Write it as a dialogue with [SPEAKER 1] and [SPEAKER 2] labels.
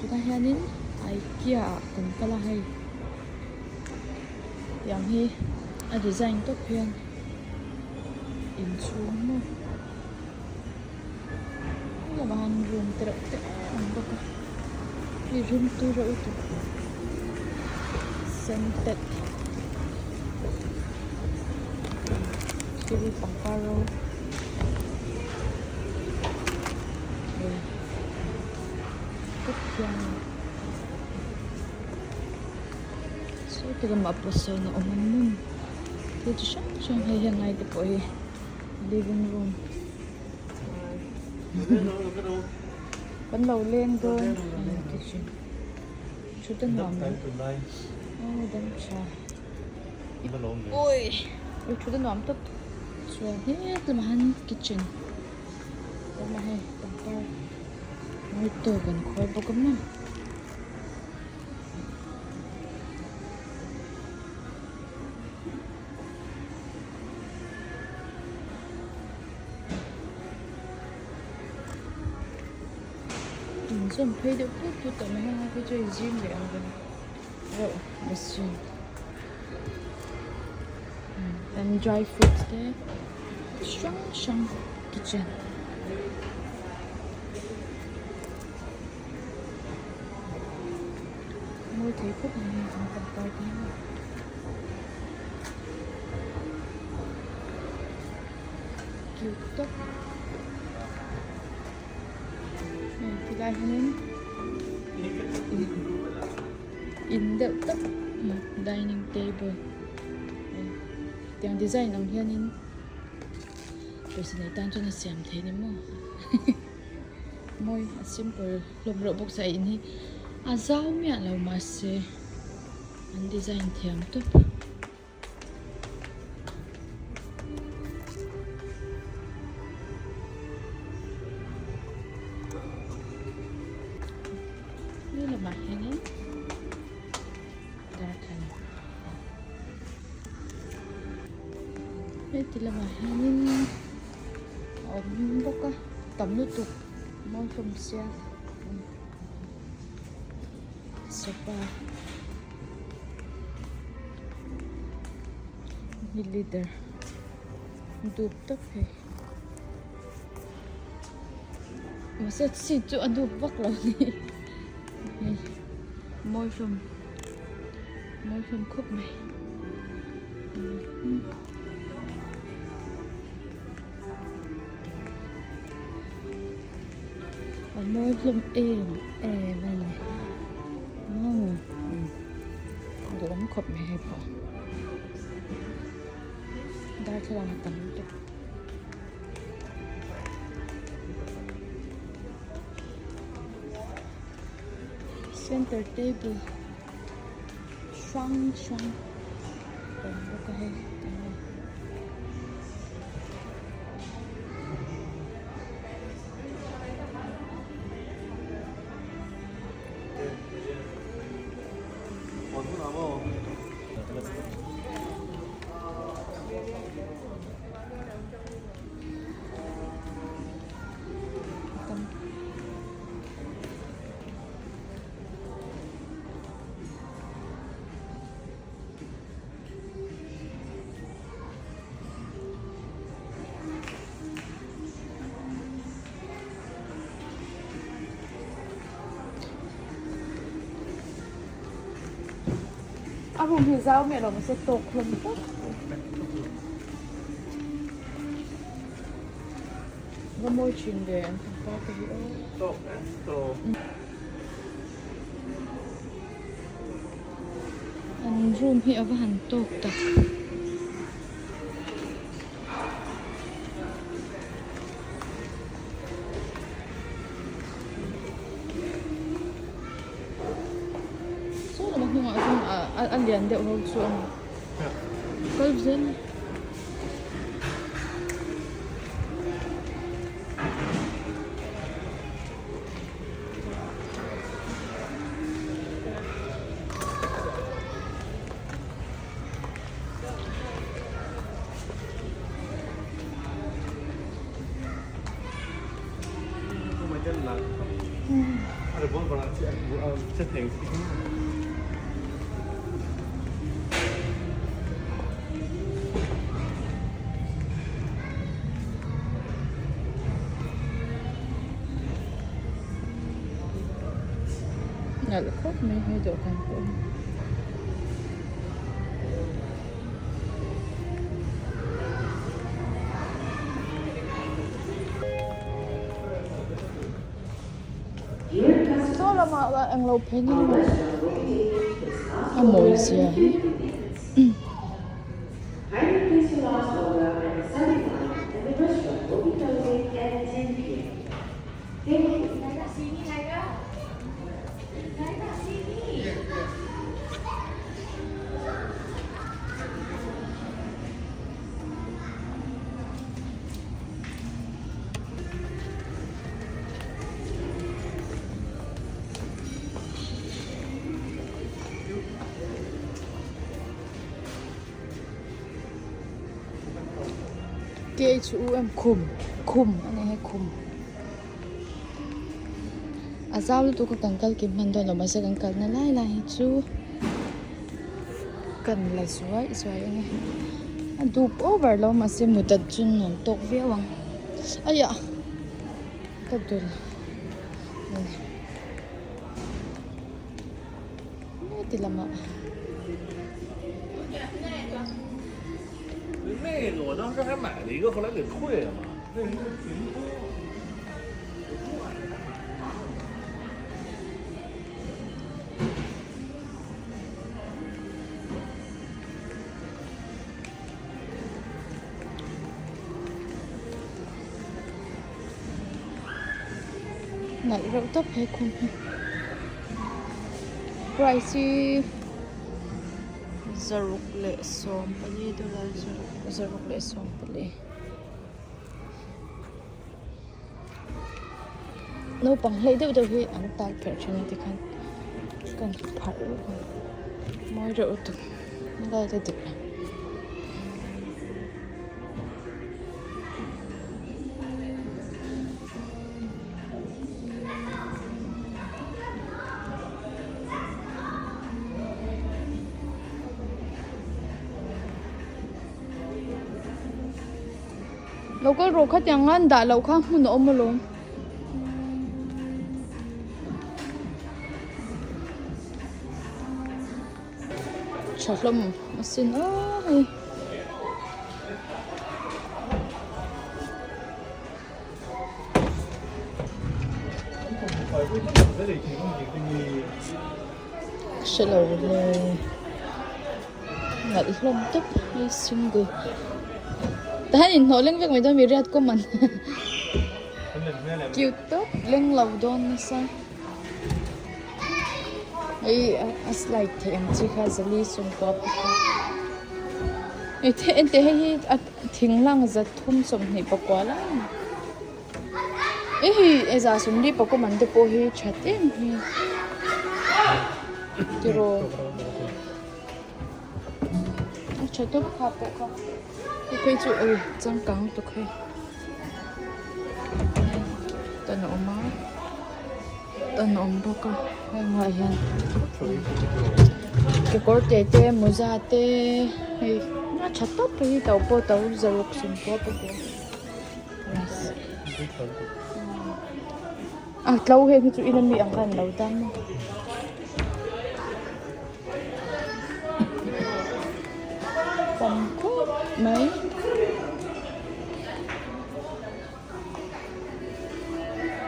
[SPEAKER 1] Tunah hianin ikea ah kan kal a hei tiang hi a design tawp hian inchhung maw lamah hian room te reuh te a awm bawk a hei room tui reuh lutuk scented thil pangpar rawng. Saw ti lamah pawh sawn a awm a hmun thil chi hrang hrang hei hian lai te pawh hi living room kan lo leng dawn kitchen thut a nuam aw dam tha ui thut a nuam tawp chuan he lamah hian kitchen. Tuna hei pangpar mawi tawk an khawi bawk a maw. Inzawm phei deuh put put tawh mai a hei chu hei zing leh ang reng reuh machine an dry fruits te. Hrang hrang kitchen mawi thei khawp mai hei an pangpar te hi cute tawp hei tilai hianin in deuh tawp dining table. Tiang design ang hianin pawisa nei tan chuan a siam thei ni maw mawi a simple hlawm reuh bawk sia in hi a zau miah lo mahse an design thiam tawp. He lamah hianin darthlalang. Heti lamah hianin a awm bawk a tam lutuk mawi hlawm sia sofa hi leader dup tawp hei mahse seat chu a dup vak lo a ni hei mawi hlawm. Mawi hlawm khawp mai. A mawi hlawm em em a ni. Duhawm khawp mai hei pawh. Darthlalang a tam lutuk. Center table hrang hrang a awm bawk a hei enge. A room hi zau miah lo mahse tawk hlawm tawp. Va mawi thin ve an pangpar te hi aw.
[SPEAKER 2] Tawk tawk.
[SPEAKER 1] An room hi a va han tawk tak. Saw lam a hnungah chuan a lian deuh ho chu a ni. Kal zel. Nalh khawp mai he dawhkan pawh hi. Saw lamah lah englo phei ni lo a mawi zia hi. K H U M khum khum a ni hei khum a zau lutuk a kan kal kim hman dawn lo mahse kan kalna lai lai hi chu kan la zuai zuai ang e a dup over lo mahse mut ah chuan nuam tawk viau ang aiah ka dul Heti lamah. Nalh reuh tawp he khum hi price hi zaruk leh 14 dollar zaruk leh 14 naupang hlei deuh deuh hi an tal pherh thin a tikhan kan pharh reuh a mawi reuh lutuk light a dik lo. Lo kal rawh khatiang an dah loh kha hmun a awm alawm. Tha hlawm a sin a hei. Hre lo le nalh hlawm tawp hei single tahan inhnawh leng vek mai dawn mi riat common cute tawp leng lo dawn nasa. Hei a slide theih ang chi kha zali sawmkua pakhat hei the enteh hei hi a thing hlang 324 lai a ni e hei e 143 man te pawh hi that em hi tiraw a tha tawp kha pawh kha hei phei chu ui changkang lutuk hei tan a awm a. an awm bawk a hengah hian kekawr te te mawza te hei a tha tawp phei hi to pawh to zaruk sawmpua pakua a tlo heng hi chu ila mi ang khan an lo dam a. Tam khawp mai.